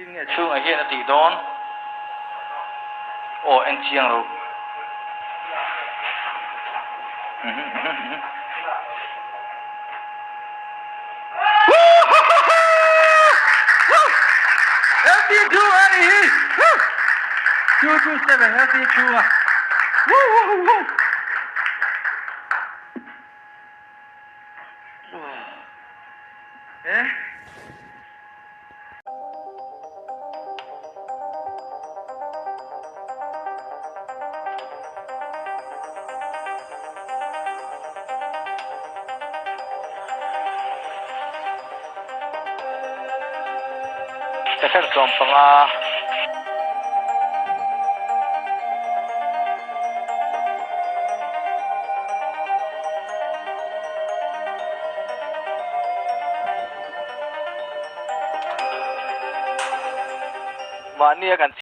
Engtin nge chhungah hian a tih dawn? Aw en chiang ro. LT chhung a nih hi! 227 LT chhunga. Woo woo woo! Eh? Second 15. Mahnia kan.